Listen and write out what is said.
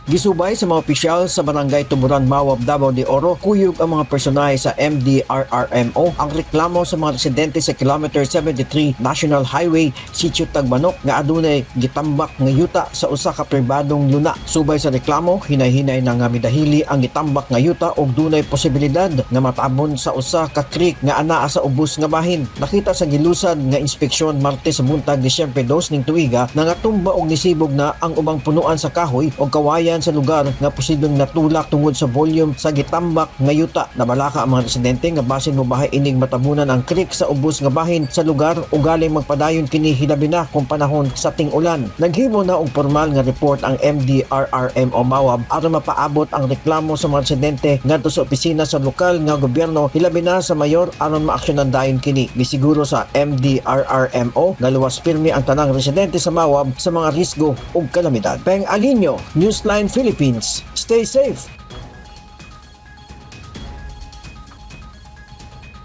Gisubay sa mga opisyal sa Barangay Tuburan, Mawab, Davao de Oro, kuyog ang mga personahe sa MDRRMO ang reklamo sa mga residente sa Kilometer 73 National Highway, Sitio Tagbanok, nga adunay gitambak nga yuta sa usa ka pribadong luna. Subay sa reklamo, hinay-hinay na nga midahili ang gitambak nga yuta ug dunay posibilidad nga matabon sa usa ka creek nga anaa sa ubos nga bahin. Nakita sa gilusad nga inspeksyon Martes sa buntag, Disyembre 2 ning tuiga, nangatumba og nisibog na ang ubang punuan sa kahoy og kawayan sa lugar nga posibleng natulak tungod sa volume sa gitambak nga yuta. Nabalaka ang mga residente nga basin mobaha inig matabunan ang creek sa ubos nga bahin sa lugar o galing magpadayon kini, hilabi na kung panahon sa ting-ulan. Naghimo na og formal nga report ang MDRRMO Mawab aron mapaabot ang reklamo sa mga residente ngadto sa opisina sa lokal nga gobyerno, hilabi na sa mayor, aron maaksyonan dayon kini. Gisiguro sa MDRRMO nga luwas pirmi ang tanang residente sa Mawab sa mga risgo ug kalamidad. Peng Alinio, Newsline Philippines. Stay safe.